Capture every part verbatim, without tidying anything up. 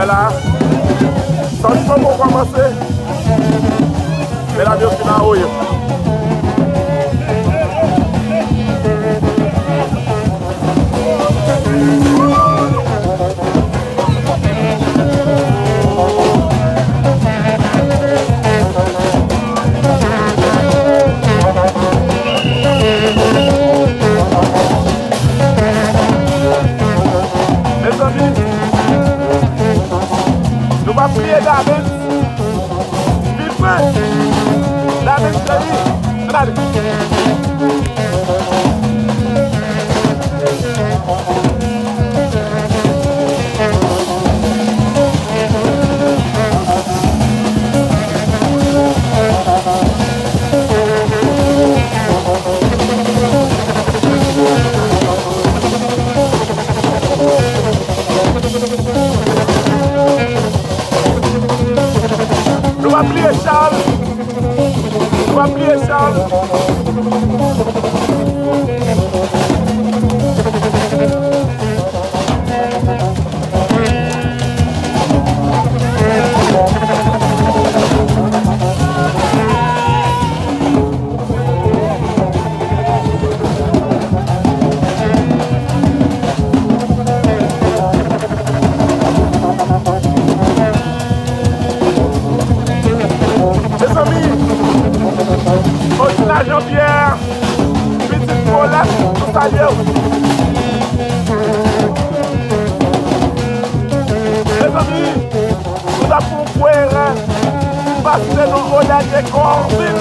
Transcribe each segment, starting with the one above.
La, sa li poko kòmanse, medam yo fin awoye. Mezanmi, nou pa bliye Davens. Vin pran Davens, cheri. Ann ale. Nou pa bliye Charles. Nou pa bliye Charles. Mezanmi, Osina Jean-Pierre, pitit Kolèt, nou salye w. Mezanmi, nou t ap fè yon gwo erè, paske nou o dènye kò anpil.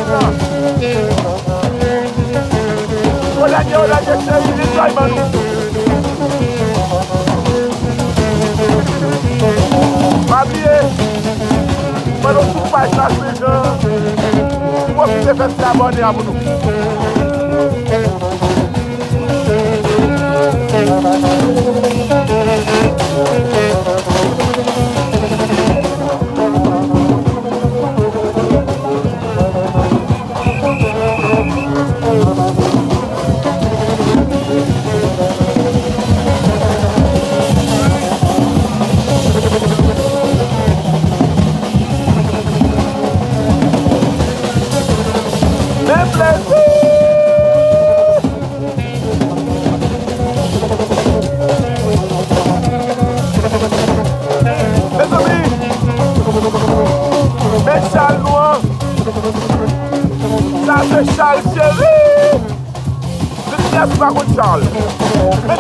O dènye, o dènye, cheri, enjoy ban nou. Pa bliye, fòlo nou sou paj la, Sejan. Pwofite fè ti abòne a pou nou. Men plezi! Mezanmi, men chal nou an. Sa se chal cheri. Lilias pa konn chal. Men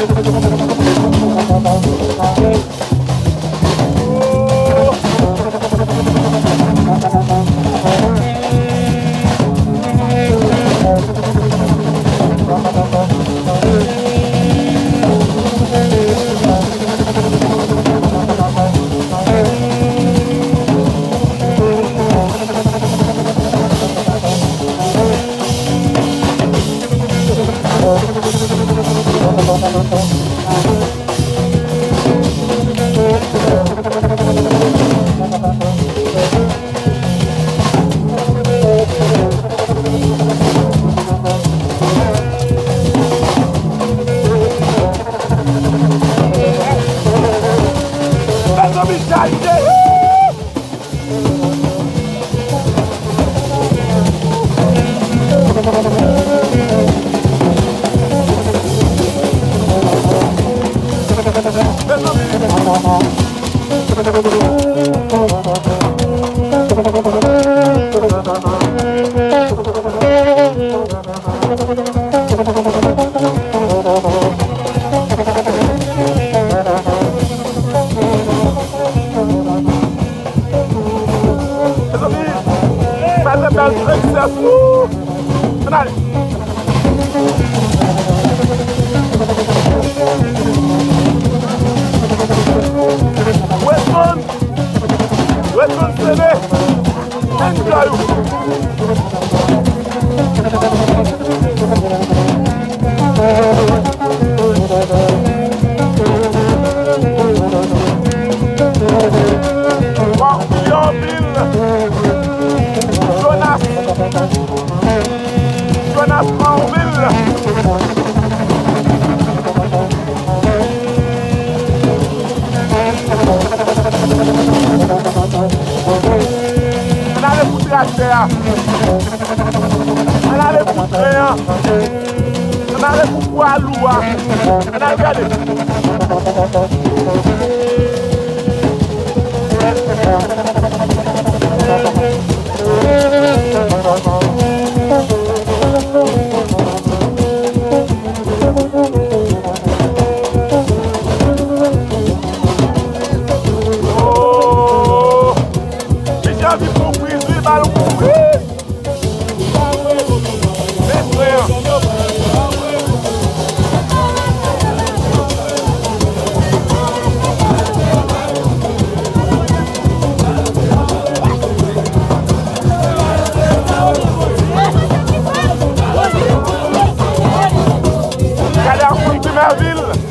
Mezanmi, chaje! Mezanmi, sa se bèl princess, woo! Ann ale! Ann ale pou tren an. Ann ale pou pwa lou a. Ann al gade. Oh! Misye anvi pran priz, wi, ba l yon priz. Men frè an. Gade a moun Timervil.